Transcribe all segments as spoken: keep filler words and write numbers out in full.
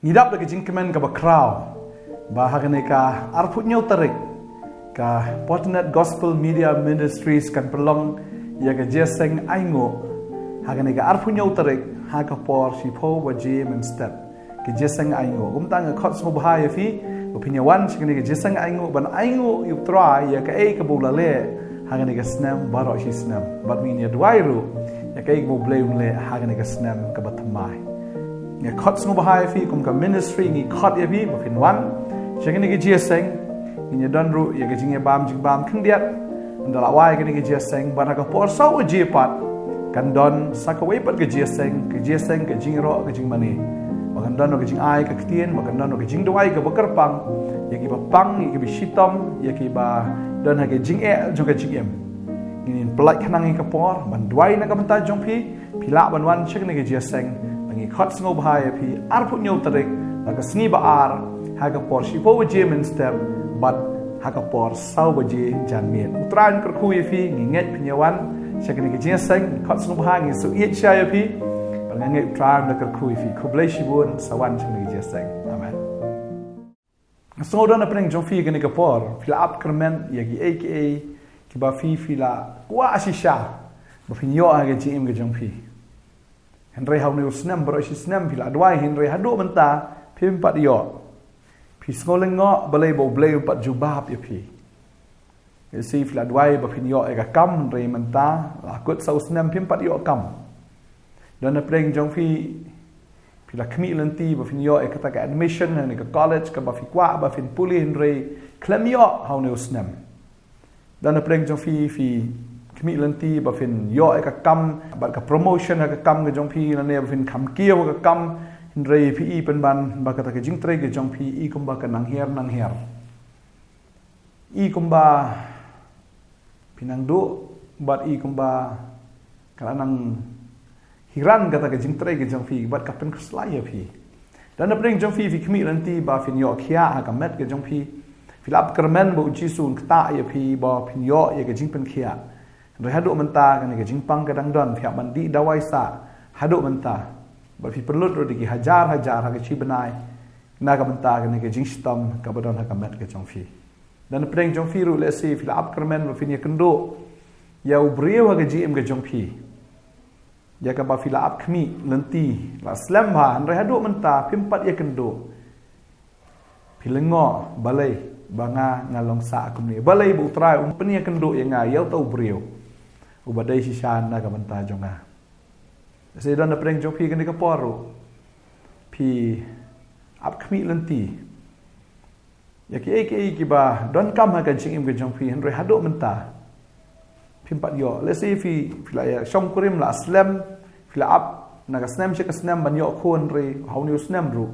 Ngi dap da ka jingkmen kaba khraw ba ha kane ka arphew hynñiew tarik ka Potnet Gospel Media Ministries kan pynlong ïa ka jingïaseng ainguh ha kane ka arphew hynñiew tarik ha ka por shiphew baje mynstep. Ka jingïaseng ainguh, kumta nga khot sngewbha ïa phi ba phin ïa wan sha kane ka jingïaseng ainguh ban ainguh ïa U Trai ïa kaei kaba u la leh ha kane ka snem baroh shi snem, bad ngin ïa duwai ruh ïa kaei kaba U Blei un leh ha kane ka snem kaba thymmai. Nga khot sngewbha ïa phi, kum ka ministry ngi khot ïa phi ba phin wan sha kane ka jingïaseng. Ngin ïa don ruh ïa ka jingïabam jingbam khyndiat, ynda la wai kane ka jingïaseng, bad ha ka por saw baje pat kan don sa kawei pat ka jingïaseng, ka jingïaseng ka jingïaroh ka jingmane, ba kan don ka jingai ka ktien, ba kan don ka jingduwai kaba kyrpang ïa kiba pang, ïa kiba shitom, ïa kiba don ha ka jingeh jong ka jingim. Ngin ïa pynlait khnang ïa ka por ban duwai na ka bynta jong phi. Phi lah ban wan sha kane ka jingïaseng, ba ngi khot sngewbha ïa phi, arphew hynñiew tarik, ha ka sngi ba ar, ha ka por shiphew baje mynstep bad ha ka por saw baje janmiet. U Trai un kyrkhu ïa phi. Ngi ngeit phin ïa wan sha kane ka jingïaseng. Ngi khot sngewbha, ngi sngewsih ïa phi, bad nga ngeit U Trai un kyrkhu ïa phi. Khublei shibun, sa wan sha kane ka jingïaseng. Amen. Nga sngew don na pdeng jong phi kane ka por phi la ap kyrmen ïa kiei kiei kiba phi, phi la kwah shisha ba phin ïoh ha ka jingim ka jong phi. Hynrei ha une u snem baroh shi snem phi la duwai, hynrei haduh mynta phim pat ïoh. Phi sngew lyngngoh balei ba U Blei um pat jubab ïa phi. Lehse phi la duwai ba phin ïoh ïa ka kam, hynrei mynta la kut saw snem phim pat ïoh kam. Don na pdeng jong phi, phi la khmih lynti ba phin ïoh ïa kata ka admission ha kane ka college kaba phi kwah ba phin pule, hynrei khlem ïoh ha une u snem. Don na pdeng jong phi, phi khmih lynti ba phin ïoh ïa ka kam bad ka promotion ha ka kam ka jong phi, lane ba phin kham kiew ha ka kam, hynrei phi i pynban ba kata ka jingtrei ka jong phi i kumba ka nang hiar nang hiar. I kumba phi nang duh bad i kumba ka la nang hiran kata ka jingtrei ka jong phi bad ka pynkhuslai ïa phi. Don na pdeng jong phi, phi khmih lynti ba phin ïoh khiah ha ka met ka jong phi. Phi la ap kyrmen ba U Jisu un ktah ïa phi ba phin ïoh ïa ka jingpynkhiah. Hynrei haduh mynta kane ka jingpang ka dang don, phi hap ban dih dawai sah haduh mynta. Bad phi pynlut ruh da ki hajar hajar ha ka shi bnai na ka bynta kane ka jingshitom kaba don ha ka met ka jong phi. Don na pdeng jong phi ruh, lehse phi la ap kyrmen ba phin ïakynduh ïa u briew ha ka jingim ka jong phi. Ïa kaba phi la ap khmih lynti la slem bha, hynrei haduh mynta phim pat ïakynduh. Phi lyngngoh, balei ba nga nga long sah kumne, balei ba U Trai um pynïakynduh ïa nga ïa uta u briew uba dei shisha na ka bynta jong nga. Lehse don na pdeng jong phi kane ka por ruh phi ap khmih lynti ïa kiei kiei kiba donkam ha ka jingim ka jong phi, hynrei haduh mynta phim pat ïoh. Lehse phi, phi la ïa shongkurim la slem, phi la ap na ka snem sha ka snem ban ïoh khun, hynrei ha une u snem ruh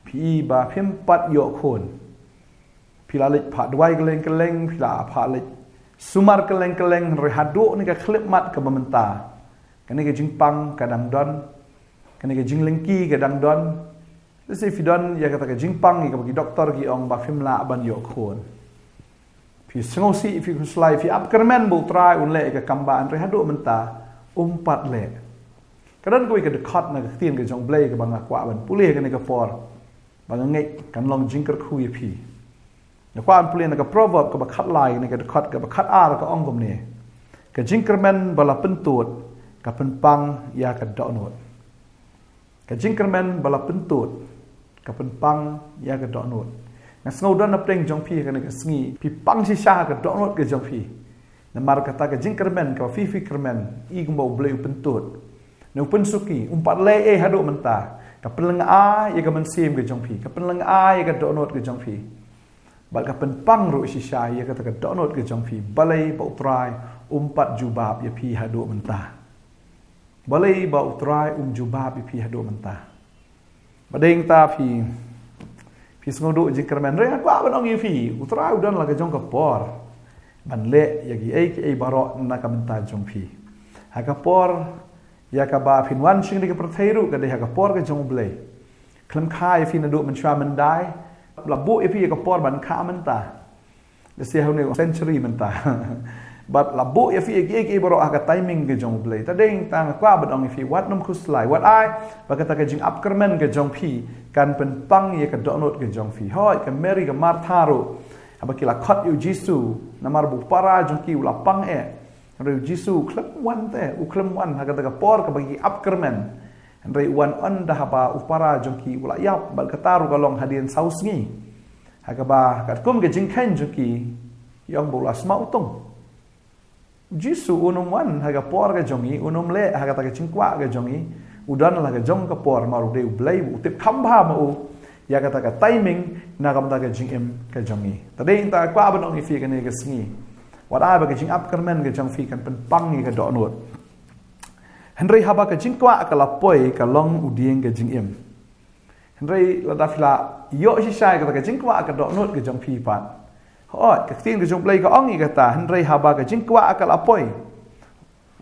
phi i ba phim pat ïoh khun. Phi la leit phah duwai kylleng kylleng, phi la phah leit sumar kylleng kylleng, hynrei haduh ne ka khyllipmat kaba mynta kane ka jingpang ka dang don, kane ka jinglyngkhi ka dang don. Lehse phi don ïa kata ka jingpang ïa kaba ki doktor ki ong ba phim lah ban ïoh khun. Phi sngewsih, phi khuslai, phi ap kyrmen ba U Trai un leh ïa ka kam ba, hynrei haduh mynta um pat leh. Ka don kawei ka dkhot na ka ktien ka jong U Blei kaba nga kwah ban pule ha kane ka por, ba nga ngeit kan long jingkyrkhu ïa phi. Nga kwah ban pule na ka Proverb kaba khatlai, na ka dkhot kaba khatar, ka ong kumne: Ka jingkyrmen ba la pyntud ka pynpang ïa ka dohnud. Ka jingkyrmen ba la pyntud ka pynpang ïa ka dohnud. Nga sngew don na pdeng jong phi ha kane ka sngi phi pang shisha ha ka dohnud ka jong phi. Namar kata ka jingkyrmen kaba phi, phi kyrmen i kumba U Blei u pyntud ne u pynsuki, um pat leh ei haduh mynta. Ka pynlyngngoh ïa ka mynsiem ka jong phi, ka pynlyngngoh ïa ka dohnud ka jong phi. Bad ka pynpang ruh shisha ïa kata ka dohnud ka jong phi. Balei ba U Trai um pat jubab ïa phi haduh mynta? Balei ba U Trai um jubab ïa phi haduh mynta? Ba dei ta phi, phi sngewduh jingkyrmen, hynrei nga kwah ban ong ïa phi, U Trai u don la ka jong ka por ban leh ïa kiei kiei baroh na ka bynta jong phi. Ha ka por ïa kaba phin wan sha kane ka pyrthei ruh ka dei ha ka por ka jong U Blei. Khlem kha ïa phi naduh mynshuwa myndai, la buh ïa phi ïa ka por ban kha mynta. Lehse ha une u century mynta. Bad la buh ïa phi ïa kiei kiei baroh ha ka timing ka jong U Blei. Te dei nangta nga kwah ban ong ïa phi, wat nym khuslai, wat ai ba kata ka jingap kyrmen ka jong phi kan pynpang ïa ka dohnud ka jong phi. Hooid, ka Mary ka Martha ruh, haba ki la khot ïa U Jisu, namar ba u para jong ki u la pang eh. Hynrei U Jisu u khlem wan te, u khlem wan ha kata ka por kaba ki ap kyrmen. Hynrei u wan ynda haba u para jong ki u la ïap, bad kata ruh ka long hadien saw sngi. Ha kaba katkum ka jingkheiñ jong ki, ki ong ba u la sma utung. U Jisu un ym wan ha ka por ka jong ngi, un ym leh ha kata ka jingkwah ka jong ngi. U don la ka jong ka por, namar u dei U Blei, u tip kham bha ma u ïa kata ka timing na ka bynta ka jingim ka jong ngi. Te dei nangta kwah ban ong ïa phi kane ka sngi, wat ai ba ka jingap kyrmen ka jong phi kan pynpang ïa ka dohnud. Hynrei haba ka jingkwah ka la poi, ka long u dieng ka jingim. Hynrei lada phi la ïoh shisha ïa kata ka jingkwah ka dohnud ka jong phi pat, hooid, ka ktien ka jong U Blei ka ong ïa kata, hynrei haba ka jingkwah ka la poi,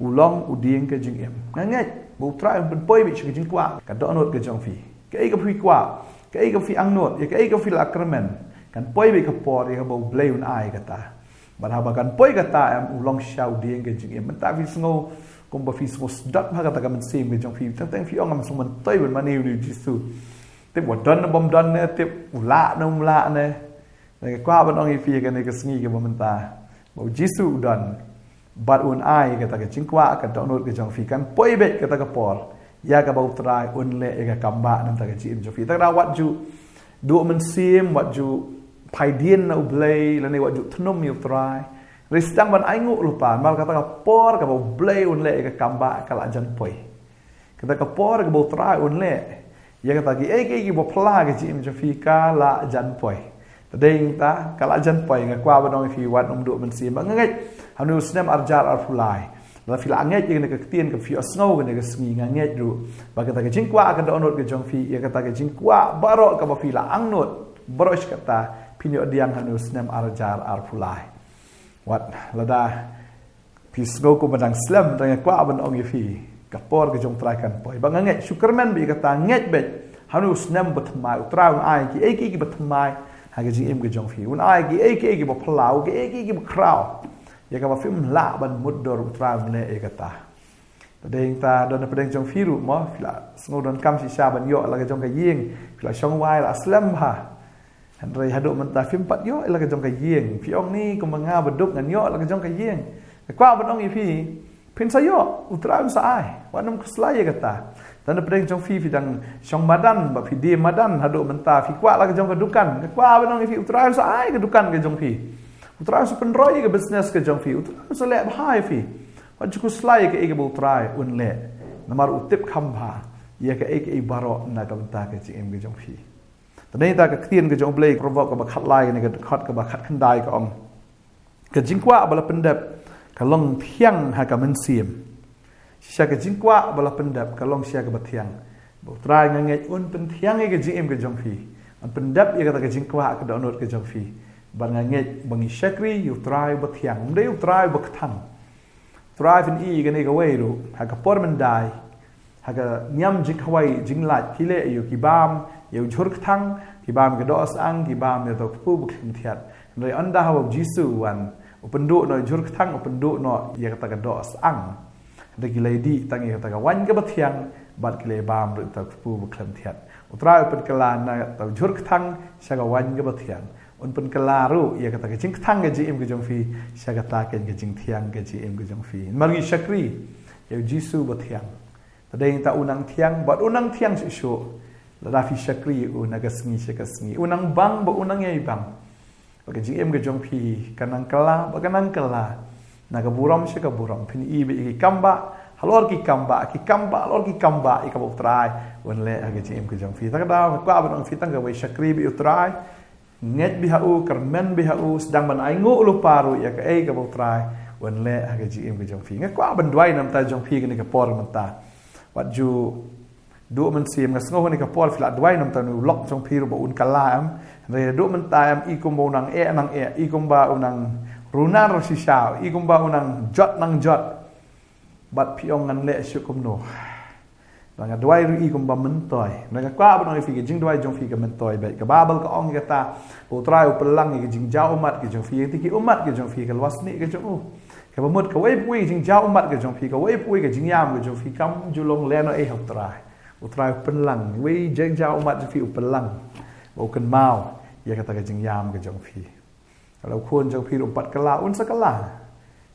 u long u dieng ka jingim. Nga ngeit ba U Trai un pynpoi beit sha ka jingkwah ka dohnud ka jong phi. Kaei kaba phi kwah, kaei kaba phi angnud, ïa kaei kaba phi la kyrmen, kan poi beit ka por ïa kaba U Blei un ai kata. Bad haba kan poi kata, em, u long shisha u dieng ka jingim. Mynta phi sngew kumba phi sngew sdot ha kata ka mynsiem ka jong phi, teng teng phi ong, ngam sngewmyntoi ban mane ïa U Jisu. Tip wat don ne bym don ne, tip u lah ne um lah ne. Nga kwah ban ong ïa phi kane ka sngi kaba mynta, ba U Jisu u don. Bad un ai kata ka jingkwah ka dohnud ka jong phi, kan poi beit kata ka por ïa kaba U Trai un leh ïa ka kam ba na ka bynta ka jingim jong phi. Te lada wat ju duh mynsiem, wat ju phai dien na U Blei, lane wat ju thnum ïa U Trai, hynrei sdang ban ainguh lypa, namar kata ka por kaba U Blei un leh ïa ka kam ba ka la jan poi. Kata ka por kaba U Trai un leh ïa kata kiei kiei kiba phylla ha ka jingim jong phi ka la jan poi. Te dei nangta ka la jan poi, nga kwah ban ong ïa phi, wat nym duh mynsiem. Ba nga ngeit ha une u snem ar hajar arphew lai, lada phi la ngeit ïa kane ka ktien kaba phi ïohsngew kane ka sngi, nga ngeit ruh ba kata ka jingkwah ka dohnud ka jong phi, ïa kata ka jingkwah baroh kaba phi la angnud baroh shi katta, phin ïoh pdiang ha une u snem ar hajar arphew lai. Wat lada phi sngew kumba dang slem, te nga kwah ban ong ïa phi, ka por ka jong U Trai kan poi. Ba nga ngeit, shu kyrmen beit ïa kata, ngeit beit, ha une u snem ba thymmai U Trai un ai kiei kiei kiba thymmai ha ka jingim ka jong phi. Un ai kiei kiei kiba phylla, kiei kiei kiba khraw, ïa kaba phim lah ban mutdur, U Trai un leh ïa kata. Te dei nangta don napdeng jong phi ruh mo, phi la sngew donkam shisha ban ïoh la ka jong ka ïing, phi la shong wai la slem bha. Hynrei haduh mynta phim pat ïoh la ka jong ka ïing. Phi ong, ni kumba nga baduk ngan ïoh la ka jong ka ïing. Nga kwah ban ong ïa phi, phin sa ïoh, U Trai un sa ai. Wat nym khuslai ïa kata. Don napdeng jong phi, phi dang shong madan, ba phi die madan, haduh mynta phi kwah la ka jong ka dukan. Nga kwah ban ong ïa phi, U Trai un sa ai ka dukan ka jong phi. U Trai un sa pynroi ïa ka business ka jong phi. U Trai un sa leh bha ïa phi. Wat ju khuslai ïa kaei kaba U Trai un leh, namar u tip kham bha ïa kaei kaei baroh na ka bynta ka jingim ka jong phi. Te dei nangta ka ktien ka jong U Blei, Proverb kaba khatlai, kane ka dkhot kaba khatkhyndai ka ong, ka jingkwah ba la pyndep ka long thiang ha ka mynsiem. Shisha ka jingkwah ba la pyndep ka long shisha kaba thiang. Ba U Trai, nga ngeit, un pynthiang ïa ka jingim ka jong phi. Un pyndep ïa kata ka jingkwah ka dohnud ka jong phi. Bad nga ngeit ba ngi shakri ïa U Trai uba thiang, ym dei U Trai uba kthang. U Trai, phin i kane kawei ruh, ha ka por myndai, ha ka niam jingkhawai jinglait, ki leh ïa u, ki bam ïa u jhur kthang, ki bam ïa ka doh syang, ki bam ïa uta u kpu ba khlem thiat. Hynrei ynda haba U Jisu u wan, u pynduh noh ïa u jhur kthang, u pynduh noh ïa kata ka doh syang. Hynrei ki la ïadih tang ïa kata ka waiñ kaba thiang bad ki la bam ruh ïa uta u kpu ba khlem thiat. U Trai u pynkylla na uta u jhur kthang sha ka waiñ kaba thiang. Un pynkylla ruh ïa kata ka jingkthang ka jingim ka jong phi sha kata ka jingthiang ka jingim ka jong phi. Namar ngi shakri ïa U Jisu ba thiang. Te dei nangta u nang thiang, bad u nang thiang shuh shuh lada phi shakri ïa u na ka sngi sha ka sngi. U nang bang bad u nang ïai bang. Bad ka jingim ka jong phi ka nang kylla bad ka nang kylla, na ka burom sha ka burom. Phin i beit ïa ki kam ba halor ki kam ba, ki kam ba halor ki kam ba, ïa kaba U Trai un leh ha ka jingim ka jong phi. Te ka daw nga kwah ban ong ïa phi, tang kawei, shakri beit ïa U Trai. Ngeit beit ha u, kyrmen beit ha u, sdang ban ainguh lypa ruh ïa kaei kaba U Trai un leh ha ka jingim ka jong phi. Nga kwah ban duwai na ka bynta jong phi kane ka por mynta. Wat ju duh mynsiem, nga sngew kane ka por phi la duwai na ka bynta une u lok jong phi ruh ba un kylla, em. Hynrei haduh mynta, em, i kumba u nang eh nang eh, i kumba u nang runar shisha, i kumba u nang jot nang jot. Bad phi ong, ngan leh shuh kumno? Ba nga duwai ruh i kumba myntoi. Nga kwah ban ong ïa phi, ka jingduwai jong phi ka myntoi beit. Ka Baibl ka ong ïa kata, ba U Trai u pynlang ïa ka jingjaw ummat ka jong phi, ïa kita ki ummat ka jong phi, ka lwasnieh ka jong u. Kaba mut kawei pa kawei ka jingjaw ummat ka jong phi, kawei pa kawei ka jingïam ka jong phi kam ju long lehnohei ha u Trai. U Trai u pynlang, wei jingjaw ummat jong phi u pynlang. Ba u kynmaw ïa kata ka jingïam ka jong phi. Ka la u khun jong phi ruh pat kylla, un sa kylla.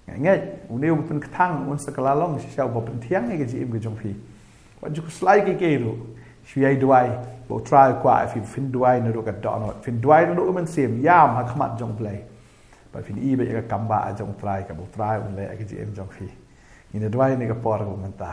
Ngeit ngeit, une uba pynkthang un sa kylla long shisha uba pynthiang ïa ka jingim ka jong phi. Wat ju khuslai kiei kiei ruh. Shu ïai duwai, ba u Trai u kwah ïa phi, phin duwai naduh ka dohnud, phin duwai naduh ka mynsiem, ïam ha khmat jong u Blei. Ba phin ïohi beit ïa ka kambah jong u Trai, kaba u Trai un leh ïa ka jingim jong phi. Ngin ïa duwai ha kane ka por kaba mynta.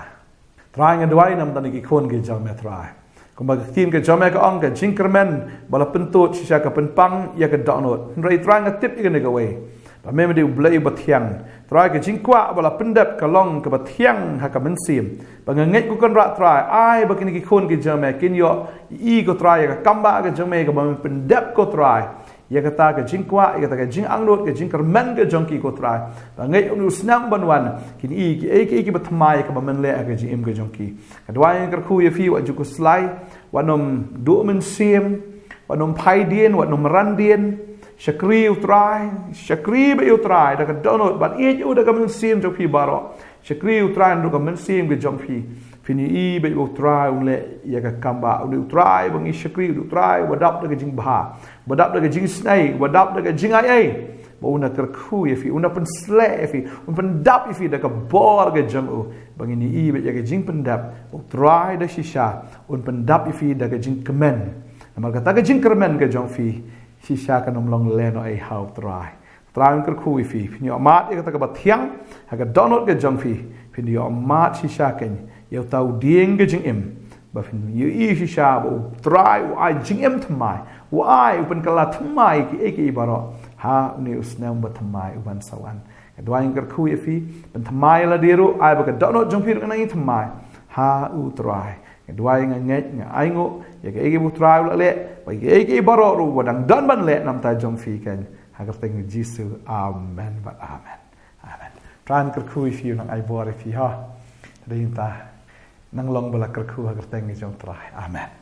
Trai, nga duwai namar kine ki khun ki jong me, Trai. Kumba ka ktien ka jong me ka ong, ka jingkyrmen ba la pyntud shisha ka pynpang ïa ka dohnud. Hynrei Trai, nga tip ïa kane kawei, ba me me dei u Blei uba thiang. Trai, ka jingkwah ba la pyndep ka long kaba thiang ha ka mynsiem. Ba nga ngeit, ko Kynrad Trai, ai ba kine ki khun ki jong me kin ïohi, ko Trai, ïa ka kambah ka jong me kaba me pyndep, ko Trai, ïa kata ka jingkwah, ïa kata ka jingangnud, ka jingkyrmen ka jong ki, ko Trai. Ba nga ngeit une u snem ban wan, kin ïohi kiei kiei kiba thymmai kaba men leh ha ka jingim ka jong ki. Nga duwai, nga kyrkhu ïa phi, wat ju khuslai, wat nym duh mynsiem, wat nym phai dien, wat nym ran dien. Shakri ïa u Trai, shakri beit ïa u Trai da ka dohnud, ban ïeit ïa u da ka mynsiem jong phi baroh. Shakri ïa u Trai naduh ka mynsiem ka jong phi. Phin ïohi beit ba u Trai un leh ïa ka kambah. U dei u Trai ba ngi shakri, u dei u Trai uba dap da ka jingbha, uba dap da ka jingisynei, uba dap da ka jingai ei. Ba un da kyrkhu ïa phi, un da pynsleh ïa phi, un pyndap ïa phi da ka bor ka jong u. Ba ngin ïohi beit ïa ka jingpyndap, ba u Trai da shisha un pyndap ïa phi da ka jingkmen. Namar kata ka jingkyrmen ka jong phi shisha kan ym long lehnohei ha u Trai. Trai, nga kyrkhu ïa phi, phin ïoh mad ïa kata kaba thiang ha ka dohnud ka jong phi. Phin ïoh mad shisha keiñ ïa uta u dieng ka jingim. Ba phin ïohi shisha ba u Trai u ai jingim thymmai, u ai, u pynkylla thymmai kiei kiei baroh ha une u snem ba thymmai uban sa wan. Nga duwai, nga kyrkhu ïa phi, pynthymmai ïa lade ruh, ai ba ka dohnud jong phi ruh kan nang ïathymmai ha u Trai. Nga duwai, nga ngeit, nga ainguh ïa kaei kaei ba u Trai u la leh, bad ïa kaei kaei baroh ruh ba u dang don ban leh na ka bynta jong phi keiñ. Ha ka kyrteng u Jisu. Amen bad amen. Amen. Trai un kyrkhu ïa phi, u nang ai bor ïa phi, ha. Te dei ïa kata, nang long ba la kyrkhu ha ka kyrteng ka jong u Trai. Amen.